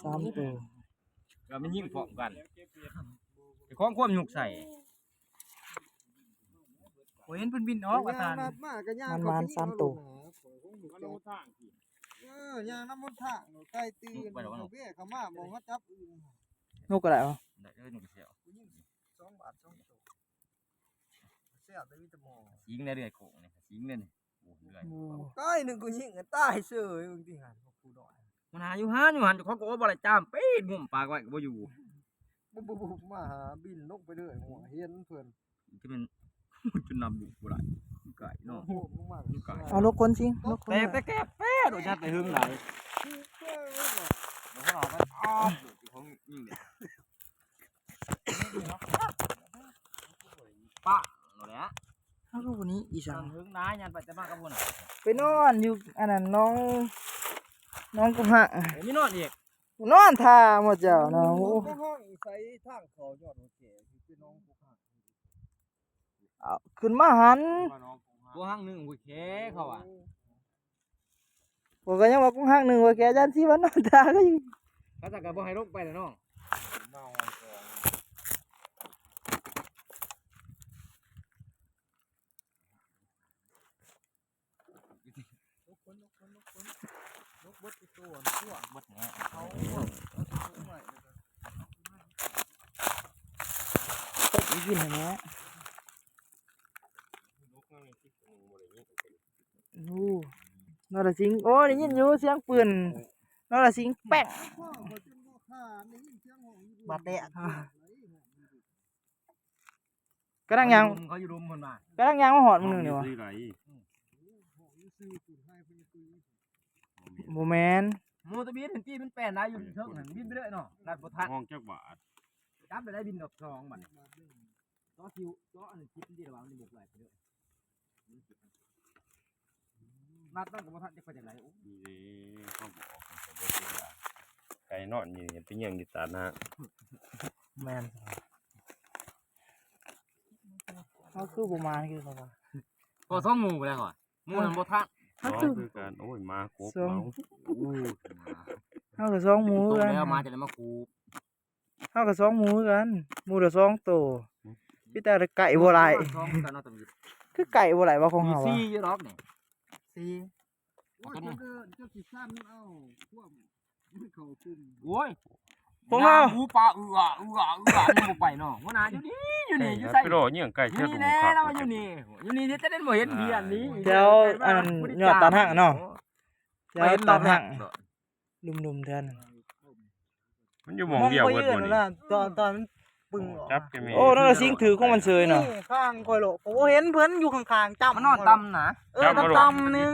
ສາມໂຕ ກໍມັນຍິງພ້ອມກັນ ເຈົ້າຂອງຄວາມຍຸກໃສ່ ໂອ້ຍ ເຫັນເພິ່ນບິນອອກວ່າທ່ານ ມັນມານສາມໂຕ ເອີ ຍ່າງນຳຫົນທາງ ໄກ່ຕື່ນ ເບ້ເຂົ້າມາ ບໍ່ມາຈັບອື່ນ ນົກກໍໄດ້ເອົາ ໄດ້ເອີ ນົກກະສຽວ ສອງບາດສອງໂຕ ແຊບເດ້ ມີແຕ່ໝໍ້ ສິງໃນເລື່ອຍໂຄງນີ້ ສິງເດ້ນີ້ ໂອ້ຍ ເລື່ອຍ ໂອ້ ໄກ່ໜຶ່ງກໍຍິງກັນຕາຍເສີຍ ເບິ່ງຕິຫັ້ນ ພວກຜູ້ນ້ອຍ ມັນຫາຢູ່ຫັ້ນ ຢູ່ຫັ້ນ ເຈົ້າຂອງກໍບໍ່ໄດ້ຈາມ ປີດງຸ້ມປາກໄວ້ກໍບໍ່ຢູ່ ບຸບໆ ມາຫາບິນລົງໄປເລີຍ ຫົວເຫັນເພິ່ນ ຈະແມ່ນ ຈົນນຳລູກບໍ່ໄດ້ ໄກ່ເນາະ ໂອ້ໂຫ ມັນມາ ເອົານົກຄົນສິງ ນົກຄົນ ແຕ່ ແຕ່ແກະແປ້ໂດດ ຍັດໄປຫຶງຫຼາຍ ເອີ ບໍ່ເອົາໄປ ອ້າວ ຂອງຍິງເດ້ ປະໂລດແຫຼະ ເຮົາຄືບໍ່ໜີອີສັງ ເຫິງນາຍ ຍ່າງໄປແຕ່ມາກັບຄົນ ໄປນອນຢູ່ອັນນັ້ນ ໜອງ ໜອງກົກຫາກ ໂອ້ ມີນອນອີກ ນອນຖ້າໝົດເຈົ້ານະ ໂອ້ ໄປຫ້ອງໃສ່ທາງເຂົ້າຍອດຫົວແກ່ ຄືໜອງກົກຫາກ ເອົາ ຂຶ້ນມາຫັ້ນ ບໍ່ຮັ່ງໜຶ່ງໂອເຄເຂົາວ່າ ໂອ້ ຂ້ອຍກໍຍັງວ່າກົກຫາກໜຶ່ງໂອເຄ ຢ້ານຊິວ່ານອນທ່າກໍຢູ່ ເຂົາເຈົ້າກໍບໍ່ໃຫ້ລົງໄປແລ້ວເນາະ ນົກຄົນ ນົກຄົນ ນົກຄົນ ນົກເບິດທຸກໂຕ ພວກເບິດແຫຼະ ເອົາ ເອົາໄວ້ ເອົາໄວ້ ໄດ້ຍິນຫັ້ນແຫຼະ ໂອ້ ນອນລະສິງ ໂອ້ ໄດ້ຍິນຢູ່ສຽງປືນ ນອນລະສິງແປ້ງ ບາດແຕກ ກຳລັງຍ່າງ ເຂົາຢູ່ລຸ່ມເພິ່ນວ່າ ກຳລັງຍ່າງມາຮອດມື້ໜຶ່ງນີ້ຫວາ ຢູ່ໃສ ບໍ່ແມ່ນ ໝູຕະບິດຫັ້ນຕິ ມັນແປນໄດ້ຢູ່ເທິງຫັ້ນ ບິນໄປເລີຍເນາະ ລັດບໍ່ທັນ ຫ້ອງຈັກບາດ ຈັບໄດ້ ໄດ້ບິນດອກສອງບັດນີ້ ເຈາະຄິວ ເຈາະອັນນັ້ນ ຄິດມັນຕິລະຫວ່າງມັນບໍ່ໄກໄປເດີ ນັດມັນກໍບໍ່ທັນ ຈະໄປຈັ່ງໃດ ໂອ້ ນີ້ເດ້ ເຂົາບອກ ໄກ່ນອນຢູ່ນີ້ ໄປເຫຍື່ອງຢູ່ຕາດນ້ຳ ແມ່ນ ເຮົາຄືບໍ່ມາຄືເຂົາວ່າ ກໍສອງໝູ່ແລ້ວ ໝູ່ນັ້ນບໍ່ທັນ ເຮົາຄື ສອງຄືກັນ ໂອ້ຍ ໝາກົບເຮົາ ໂອ້ຍ ເຮົາກໍສອງໝູ່ຄືກັນ ແລ້ວໝາຈະໄດ້ມາຄູບ ເຮົາກໍສອງໝູ່ຄືກັນ ໝູ່ລະສອງໂຕ ອືມ ມີແຕ່ໄກ່ບໍ່ຫຼາຍ ສອງຄືກັນເນາະ ຕ້ອງຢູ່ ຄືໄກ່ບໍ່ຫຼາຍວ່າຂອງເຮົາ ມີສີ່ຢູ່ດອກນີ້ ສີ່ ໂອ້ຍ ເຈົ້າເດີນ ເຈົ້າຊິຊັ້ນເອົາ ພວກມັນເຂົ້າກຸ່ມ ໂອ້ຍ ຂອງເຮົາ ຫູປາເອື້ອ ເອື້ອ ເອື້ອ ຍັງບໍ່ໄປເນາະ ຫົວໜ້າຢູ່ນີ້ ຢູ່ນີ້ ຢູ່ໃສ ໄປລໍເຫຍື່ອງໄກ່ ຢູ່ນີ້ແຫຼະ ລາວຢູ່ນີ້ ຢູ່ນີ້ ຈະໄດ້ບໍ່ເຫັນເພິ່ນນີ້ ແຖວອັນຍອດຕານຫັກເນາະ ແຖວຕານຫັກ ລຸ່ມໆ ແຖວນັ້ນ ມັນຢູ່ໝ່ອງດຽວເບິດບໍ່ນີ້ ຕອນ ຕອນມັນປຶ້ງອອກ ຈັບແຕ່ແມ່ ໂອ້ ນອນລະສິງຖືຂອງມັນເສີຍເນາະ ຂ້າງຂ້ອຍໂລະ ກໍບໍ່ເຫັນເພິ່ນຢູ່ຂ້າງໆ ຈ້ຳ ມັນນອນຕ່ຳນະ ເອີ ຕ່ຳໆໜຶ່ງ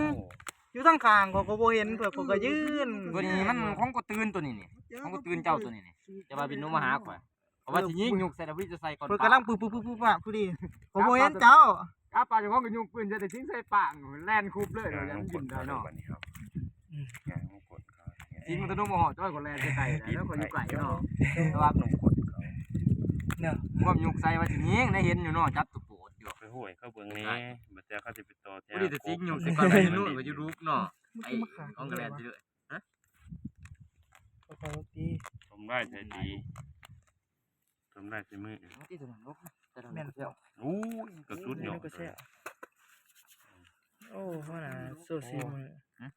ຢູ່ທາງຂ້າງຂ້ອຍກໍບໍ່ເຫັນເພິ່ນ ຂ້ອຍກໍຢືນ ຕົວນີ້ມັນຂອງກະຕື່ນ ຕົວນີ້ນີ້ ຂອງກະຕື່ນເຈົ້າ ຕົວນີ້ນີ້ ຈະວ່າບິນລົງມາຫາຂ້ອຍ ເພາະວ່າຊິຍິງ ເອີ ຍົກໃສ່ ແລ້ວວິຈະໃສ່ກ່ອນ ເພິ່ນກຳລັງປຶບໆໆໆ ຜູ້ດີ ຂ້ອຍບໍ່ເຫັນເຈົ້າ ກະປາເຈົ້າຂອງກໍຍົກປືນໃສ່ ແຕ່ຍິງໃສ່ປາກ ແລ່ນຄຸບເລີຍ ຍັງບໍ່ໄດ້ເນາະ ຍິງມັນທະນຸບໍ່ຮອດ ຈ້ອຍກໍແລ່ນໃສ່ໄກແລ້ວ ຂ້ອຍຢູ່ໄກເນາະ ແຕ່ວ່າເນາະ ຄວາມຍົກໃສ່ວ່າຊິຍິງ ໄດ້ເຫັນຢູ່ເນາະ ຈັບຕົວໂປດຢູ່ ໄປຫ້ວຍເຂົາເບິ່ງແດ່ ບັດແຕ່ເຂົາຊິໄປຕໍ່ແຖວ ຜູ້ດີແຕ່ຈິງຍົກໃສ່ກ່ອນ ໄປຢູ່ໂນ່ນກໍຢູ່ລຸກເນາະ ໄອ້ຂອງກໍແລ່ນຊິເລີຍ ຮະ ຕ້ມໄດ້ໃສ່ຕີ ຕົ້ມໄດ້ໃສ່ມື ເອົາຕິ ຕົວນັ້ນລົງ ແມ່ນ ໂອ້ຍ ກະສຸດຍອດ ໂອ້ ຫົວໜ້າໂຊຊີມື ຮະ